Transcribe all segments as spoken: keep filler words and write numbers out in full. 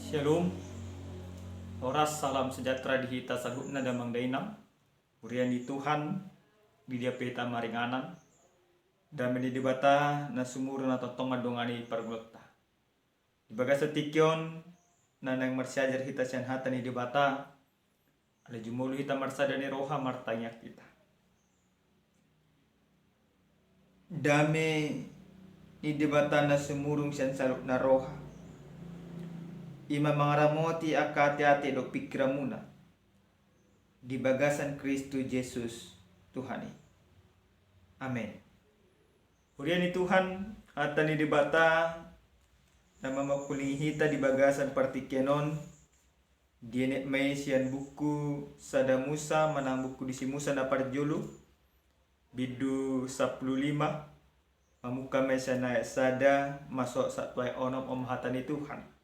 Shalom. Horas, salam sejahtera di hita saluhutna damang dainang. Huria ni Tuhan, di dia pe hita maringanan, dame ni Debata na sumurung na tongtong mandongani parngoluonta. Di bagasan tingki on, na naeng marsiajar hita sian hata ni Debata, ala jumolo hita marsada ni roha, martangiang hita. Dame ni Debata na sumurung sian saluhutna roha, i ma mangaramoti angka ateate dohot pingkiranmuna di bagasan Kristus Jesus Tuhan i. Amen. Huria ni Tuhan, hata ni Debata na mamangkulingi hita di bagasan partingkian on, dienet ma i sian buku Sada Musa manang buku Disi Musa na parjolo, bindu sampulu lima, mamungka ma i sian ayat sada, masuk sahat tu ayat onom. On ma hata ni Tuhan.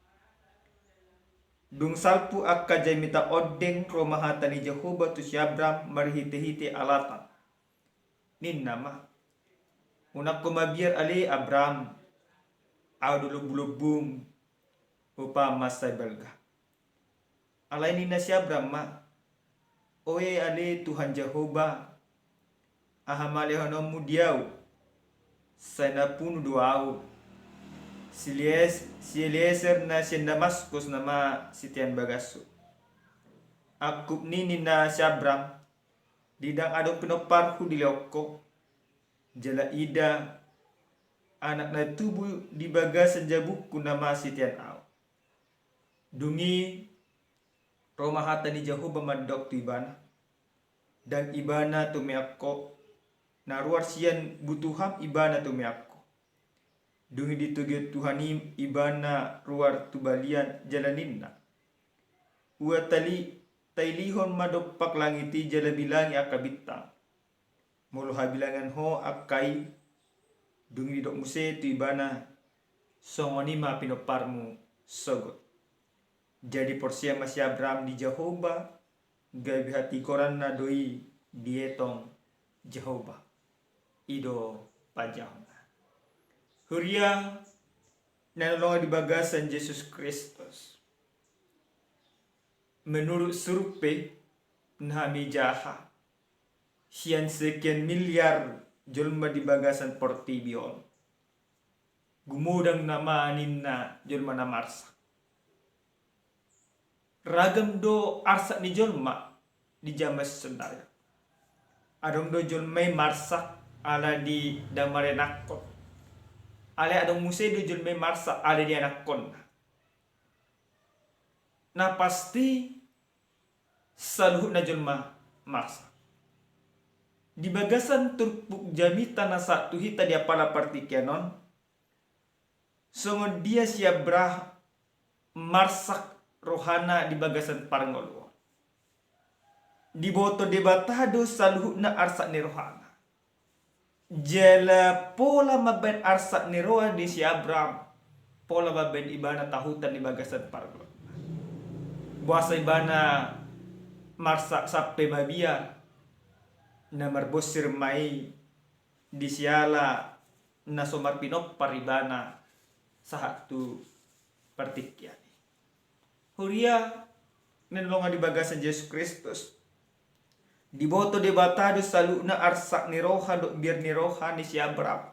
Dung salpu angka jamita ondeng, ro ma hata ni Jahowa tu si Abram marhitehite alatan. Ninna ma: Unang ho mabiar ale Abram, ahu do lombulombum, umpama mansai balga. Alai ninna si Abram ma: Oe ale Tuhan Jahowa, aha ma lehononmu di ahu? Sai na punu do ahu. Si Elies-, si Elieser na sian Damaskus nama sitean bagashu. Angkup ni ninna si Abram: Ndang adong pinomparhu dilehon ho, jala ida, anak na tubu di bagasan jabungku nama sitean ahu. Dung i ro ma hata ni Jahowa mandok tu ibana, ndang ibana tumean ho, na ruar sian butuham ibana tumean ho. Dung i ditogihon Tuhan i ibana ruar tu balian jala ninna: Ua tali-, tailihon ma dompak langit i jala bilangi angka bintang, molo habilangan ho angka i. Dung i didok muse tu ibana: Songon i ma pinomparmu sogot. Jadi porsea ma si Abram di Jahowa, gabe hatigoranna do i dietong Jahowa. I do panjahona. Huria na hinaholongan di bagasan Jesus Kristus. Menurut survei na hami jaha, sian sekian miliar jolma di bagasan portibi on, gumodang nama ninna jolma na marsak. Ragam do arsak ni jolma di jaman sonari. Adong do jolma i marsak ala ni ndang marianakhon. Alai adong muse do jolma i marsak ala ni anakhonna. Na pasti, saluhutna jolma marsak. Di bagasan turpuk jamita na sahat tu hita di apala partingkian on, songon dia si Abram marsak rohana di bagasan parngoluon. Diboto Debata do saluhutna arsak ni rohana. Jala pola mambaen arsak ni roha ni si Abram, pola mambaen ibana tahutan di bagasan parngoluonna. Boasa ibana marsak sampe mabiar, na marbonsir ma i di siala na so marpinompar ibana sahat tu partingkian i. Huria na hinaholongan di bagasan Jesus Kristus. Diboto Debata do saluhutna arsak ni roha dohot biar ni roha ni si Abram.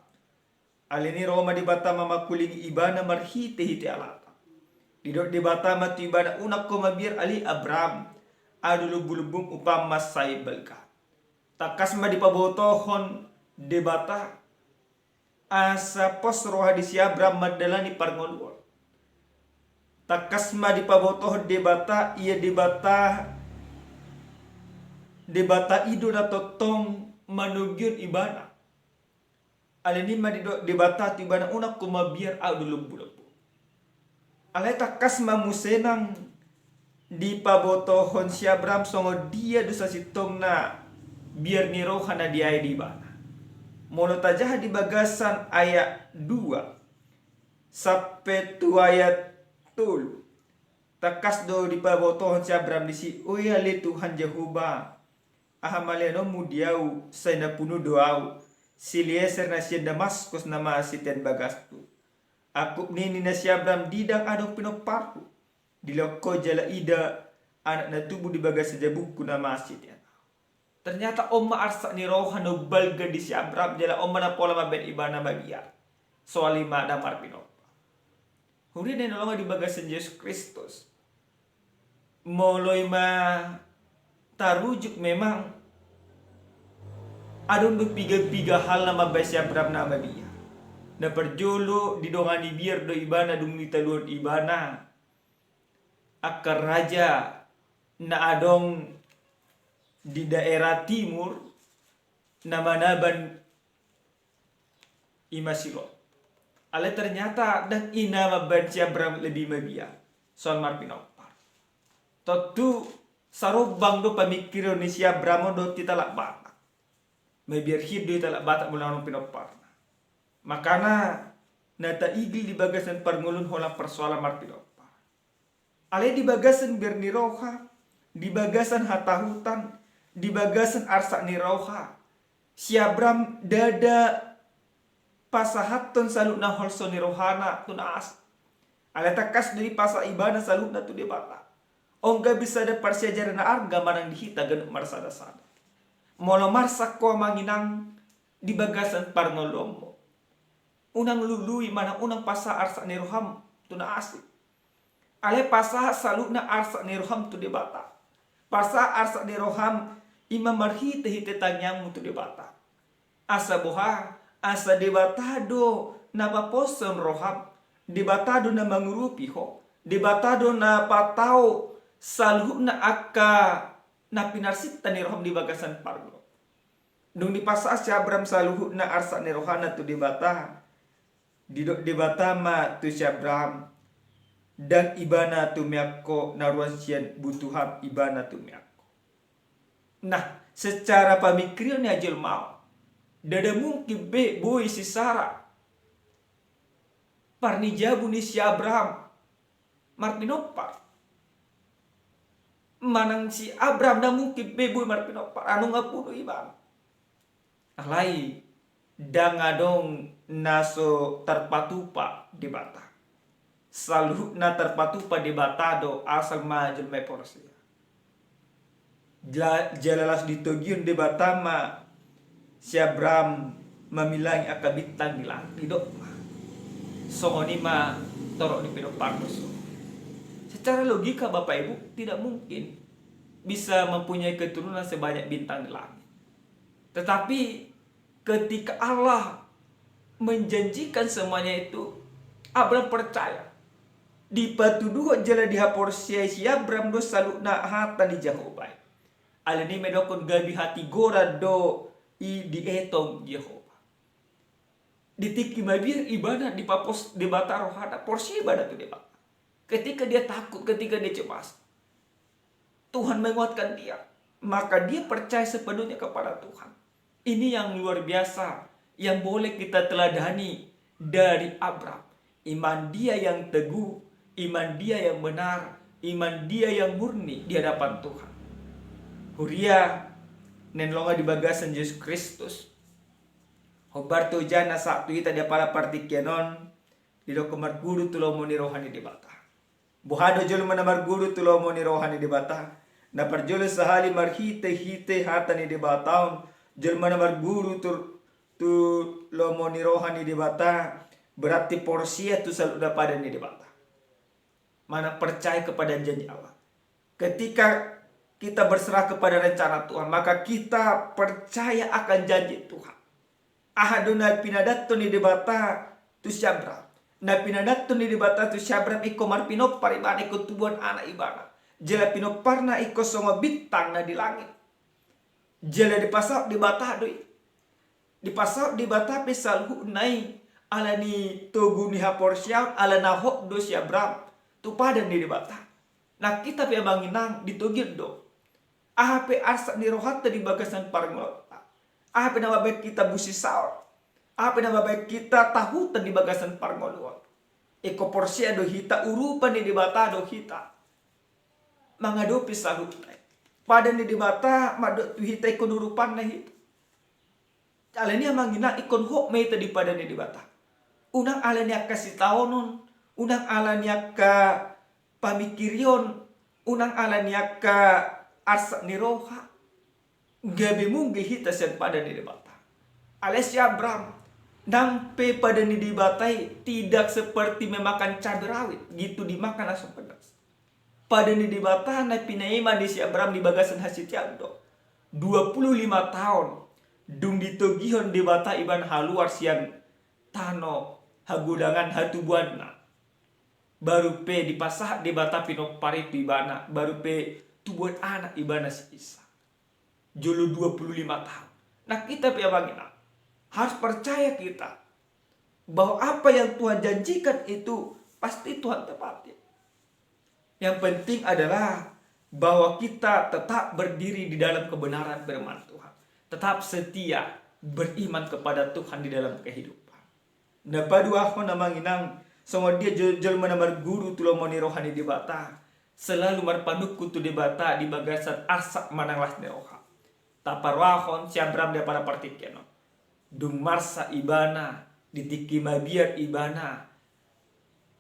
Alani i ro ma Debata mamangkulingi ibana marhitehite alatan. Didok Debata ma tu ibana: Unang ho mabiar ale Abram, ahu do lombulombum umpama mansai balga. Tangkas ma dipabotohon Debata asa pos roha ni si Abram mandalani parngoluon. Tangkas ma dipabotohon Debata, ia Debata, Debata i do na tongtong manogihon ibana. Alani i ma didok Debata tu ibana: Unang ho mabiar, ahu do lombulombum. Alai tangkas ma muse nang dipabotohon si Abram songon dia do sasintongna biar ni roha na diae di ibana. Molo tajaha di bagasan ayat dua sampe tu ayat tolu, tangkas do dipabotohon si Abram disi: Oe ale Tuhan Jahowa, aha ma lehononmu di ahu, sai na punu do ahu. Si Elieser na sian Damaskus nama sitean bagashu. Angkup ni ninna si Abram: Ndang adong pinomparhu. Dilehon ho jala ida, anak na tubu di bagasan jabungku na masisean. Ternyata on ma arsak ni roha na umbalga di si Abraham, jala on ma na pola mambahen ibana mabiar. Soal i ma da marpinompar. Huria na hinaholongan di bagasan Jesus Kristus. Molo i ma tarujuk memang adong do piga-piga hal na mambahen si Abraham na mabiar. Na parjolo didongani biar do ibana dung ditaluhon ibana angka raja na adong di daerah timur na manaban i ma si Lot. Alai ternyata ndang i na mambahen si Abraham lebih mabiar soal marpinompar. Tontu sarombang do pamingkirion ni si Abraham on dohot hita halak Batak. Mabiar hian do hita halak Batak molo adong pinomparna. Makana na taigil di bagasan parngoluon holan persoalan marpinompar. Alai di bagasan biar ni roha, di bagasan hatahutan, di bagasan arsak ni roha, si Abraham ndada pasahathon saluhutna holso ni rohana tu na asing. Alai tangkas do dipasahat ibana saluhutna tu Debata. On gabe sada parsiajaran na arga manang di hita ganup marsada-sada. Molo marsak ho amang inang di bagasan parngoluonmu, unang lului manang unang pasahat arsak ni roham tu na asing. Alai pasahat saluhutna arsak ni roham tu Debata. Pasahat arsak ni roham i ma marhite-hite tangiangmu tu Debata. Asa boha? Asa Debata do na paposhon roham. Debata do na mangurupi ho. Debata do na patau saluhutna angka na pinarsinta ni roham di bagasan parngoluon. Dung dipasahat si Abraham saluhutna arsak ni rohana tu Debata, didok Debata ma tu si Abraham, ndang ibana tumean ho na ruan sian butuham, ibana tumean ho. Nah, secara pamingkirion ni jolma on, ndada mungkin be boi si Sara, par ni jabu ni si Abraham, marpinompar. Manang si Abraham ndang mungkin be boi marpinompar, annon nga punu ibana. Alai ndang adong na so tarpatupa Debata. Saluhutna tarpatupa Debata do, asal ma jolma i porsea. Jala, jala laos ditogion Debata ma si Abraham mamilangi angka bintang di langit, didok ma. Songon i ma torop ni pinomparna so. Secara logika Bapak Ibu tidak mungkin bisa mempunyai keturunan sebanyak bintang di langit. Tetapi ketika Allah menjanjikan semuanya itu, Abraham percaya. Dipatuduhon jala dihaporseai si Abraham do saluhutna hata ni Jahowa i. Alani i ma didokkon gabe hatigoran do i dietong Jahowa. Di tingki mabiar ibana dipapos Debata rohana, porsea ibana tu Debata. Ketika dia takut, ketika dia cemas, Tuhan menguatkan dia. Maka dia percaya sepenuhnya kepada Tuhan. Ini yang luar biasa, yang boleh kita teladani dari Abraham. Iman dia yang teguh, iman dia yang benar, iman dia yang murni di hadapan Tuhan. Huria na hinaholongan di bagasan Jesus Kristus. Hombar tu jana sahat tu hita di apala partingkian on, didok marguru tu lomo ni roha ni Debata. Boha do jolma na marguru tu lomo ni roha ni Debata? Na parjolo sahali marhite-hite hata ni Debata on, jolma na marguru tu, tu lomo ni roha ni Debata, berarti porsea tu saluhutna padan ni Debata. Manang percaya kepada janji Allah. Ketika kita berserah kepada rencana Tuhan, maka kita percaya akan janji Tuhan. Aha do na pinadanton ni Debata tu si Abraham? Na pinadanton ni Debata tu si Abraham ingkon marpinompar ibana, ingkon tubuan anak ibana. Jala pinomparna ingkon songon bintang na di langit. Jala dipasaut Debata do i. Dipasaut Debata pe saluhutna i ala ni togu ni haporseaon, ala na hot do si Abraham tu padan ni Debata. Nang hita pe amang inang ditogion do. Aha pe arsak ni rohanta di bagasan parngoluonta, aha pe na mambahen hita busisaon, aha pe na mambahen hita tahutan di bagasan parngoluon, ingkon porsea do hita, urupan ni Debata do hita mangadopi saluhutna i. Padan ni Debata mandok tu hita ingkon urupanna hita. Alani i amang inang ingkon hot ma hita di padan ni Debata. Unang ala ni angka sitaonon, unang ala ni angka pamingkirion, unang ala ni angka arsak ni roha, gabe mungge hita sian padan ni Debata. Alai si Abram, nang pe padan ni Debata i tidak seperti memakan cabai rawit, gitu dimakan langsung pedas. Padan ni Debata na pinaima ni si Abram di bagasan hasetiaon do. Dua puluh lima taon, dung ditogihon Debata ibana haluar sian tano hagodangan hatubuanna. Baru pe dipasahat Debata pinompar i tu ibana, baru pe tubuan anak ibana si Isak. Jolo dua puluh lima tahun. Nah, kita pe, Amang Inang, harus percaya kita bahwa apa yang Tuhan janjikan itu pasti Tuhan tepati. Yang penting adalah bahwa kita tetap berdiri di dalam kebenaran firman Tuhan. Tetap setia beriman kepada Tuhan di dalam kehidupan. Na paduahon, Amang Inang, songon dia jo-, jolma na marguru tu lomo ni roha ni Debata, selalu marpanungkun tu Debata di bagasan arsak manang las ni roha. Taparrohahon si Abram di apala partingkian on. Dung marsak ibana, di tingki mabiar ibana,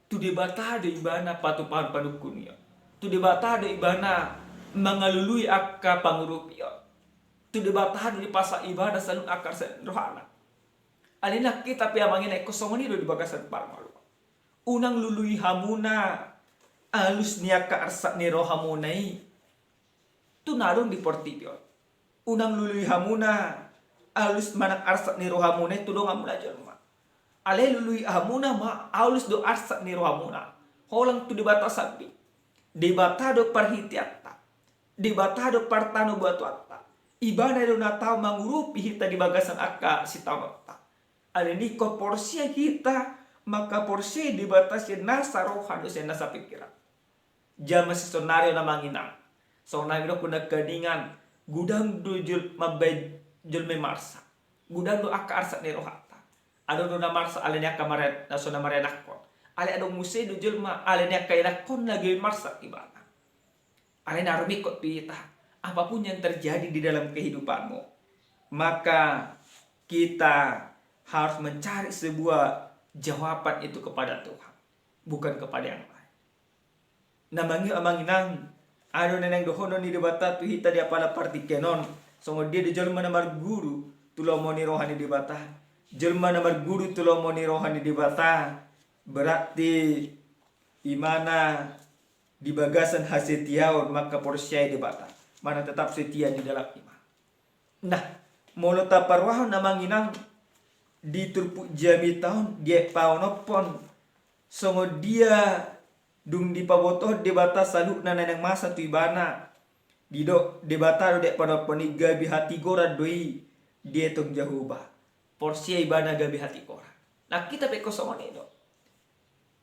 tu Debata do ibana patupahon panungkun i on. Tu Debata do ibana mangalului angka pangurupion. Tu Debata do dipasahat ibana saluhutna angka arsak ni rohana. Alai nang hita pe, Amang Inang, ingkon songon i do di bagasan parngoluon. Unang lului hamuna alus ni angka arsak ni rohamuna i tu na adong di portibi on. Unang lului hamuna alus manang arsak ni rohamuna i tu donganmuna jolma. Alai lului hamuna ma alus dohot arsak ni rohamuna holan tu Debata sambing. Debata do parhiteanta. Debata do partanobatuanta. Ibana do na tau mangurupi hita di bagasan angka sitaononta. Alani i ingkon porsea hita mangkaporseai Debata sian nasa roha dohot sian nasa pingkiran. Jaman sisonari on, Amang Inang, songon na nidokku nangkiningan, godang do jol-, mambaen jolma i marsak. Godang do angka arsak ni rohanta. Adong do na marsak alani angka mare-, na so na marianakhon. Alai adong muse do jolma alani angka ianakhonna gabe marsak ibana. Alani i na rumingkot tu hita, apapun yang terjadi di dalam kehidupanmu, maka kita harus mencari sebuah jawaban itu kepada Tuhan, bukan kepada yang lain. Na mangihut, Amang Inang, adong na naeng dohonon ni Debata tu hita di apala partingkian on, songon dia do jolma na marguru tu lomo ni roha ni Debata. Jolma na marguru tu lomo ni roha ni Debata, berarti ibana di bagasan hasetiaon mangkaporseai Debata, manang tetap setia di dalam iman. Nah, molo taparrohahon, Amang Inang, di turpuk jamita on, di ayat paonomhon, songon dia dung dipabotohon Debata saluhutna na naeng masa tu ibana, didok Debata do di ayat paonomhon i gabe hatigoran do i dietong Jahowa. Porsea ibana gabe hatigoran. Nah, hita pe ingkon songon i do.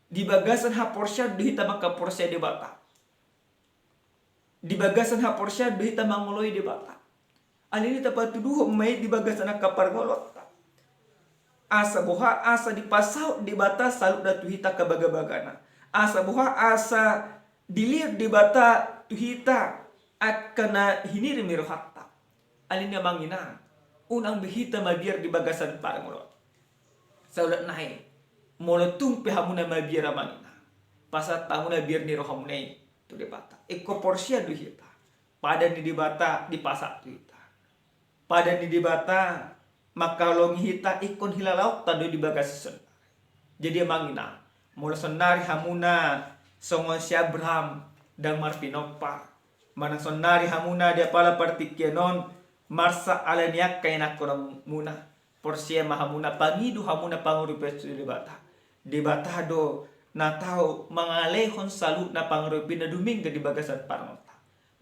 Di bagasan haporseaon do hita mangkaporseai Debata. Di bagasan haporseaon do hita mangoloi Debata. Alani i tapatuduhon ma i di bagasan angka parngoluonta. Asa boha, asa dipasaut Debata saluhutna tu hita angka bagabagana. Asa boha, asa dilehon Debata tu hita angka na hinirim ni rohanta. Alani i, Amang Inang, unang be hita mabiar di bagasan parngoluon. Saolat nai, molo tung pe hamuna mabiar, Amang Inang, pasahat hamuna biar ni rohamuna i tu Debata. Ingkon porsea do hita, padan ni Debata dipasahat tu hita. Padan ni Debata mangkaholongi hita ingkon hilalaonta do di bagasan sonnari. Jadi, Amang Inang, molo sonnari hamuna songon si Abram ndang marpinompar, manang sonnari hamuna di apala partingkian on marsak alani angka ianakhonmuna, porsea ma hamuna, pangido hamuna pangurupion tu Debata. Debata do na tau mangalehon saluhutna pangurupionna dumenggan di bagasan parngoluonta.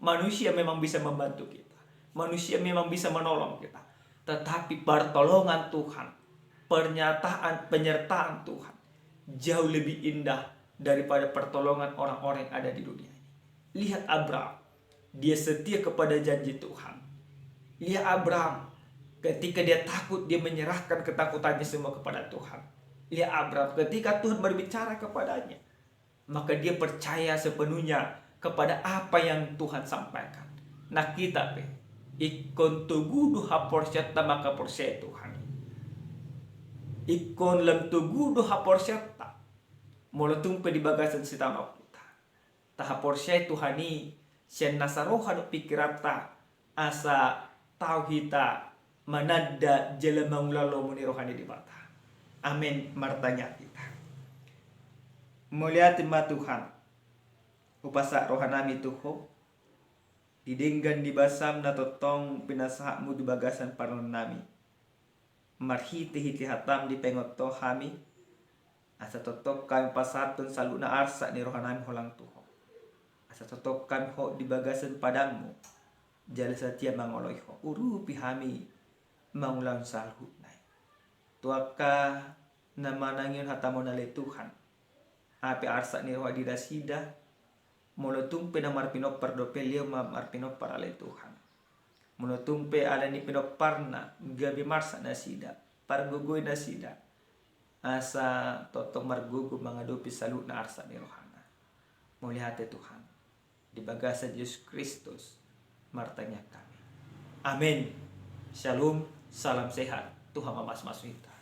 Manusia memang bisa membantu kita. Manusia memang bisa menolong kita. Tetapi pertolongan Tuhan, pernyataan, penyertaan Tuhan jauh lebih indah daripada pertolongan orang-orang yang ada di dunia ini. Lihat Abraham, dia setia kepada janji Tuhan. Lihat Abraham, ketika dia takut, dia menyerahkan ketakutannya semua kepada Tuhan. Lihat Abraham, ketika Tuhan berbicara kepadanya, maka dia percaya sepenuhnya kepada apa yang Tuhan sampaikan. Nah, hita pe ingkon togu do haporseaonta mangkaporseai Tuhan. Ingkon lam togu do haporseaonta molo tung pe di bagasan sitaonon hita. Tahaporseai Tuhan i sian nasa roha dohot pingkiranta, asa tau hita mananda jala mangula lomo ni roha ni Debata. Amen. Martangiang hita. Mauliate ma Tuhan, hupasahat rohanami tu Ho di denggan ni basam na tongtong pinasahatmu di bagasan parnonnami. Marhitehite hatam dipaingot Ho hami, asa tongtong hami pasahathon saluhutna arsak ni rohanami holan tu Ho. Asa tongtong hami hot di bagasan padanmu, jala satia mangoloi Ho. Urupi hami mangulahon saluhutna i. Tu angka na manangihon hatamu ale Tuhan, aha pe arsak ni roha di nasida, molo tung pe na marpinompar dope, lehon ma marpinompar ale Tuhan. Molo tung pe ala ni pinomparna gabe marsak nasida, pargogoi nasida, asa tongtong margogo mangadopi saluhutna arsak ni rohana. Mauliate Tuhan. Di bagasan Jesus Kristus martangiang hami. Amen. Shalom, salam sehat. Tuhan mamasumasu hita.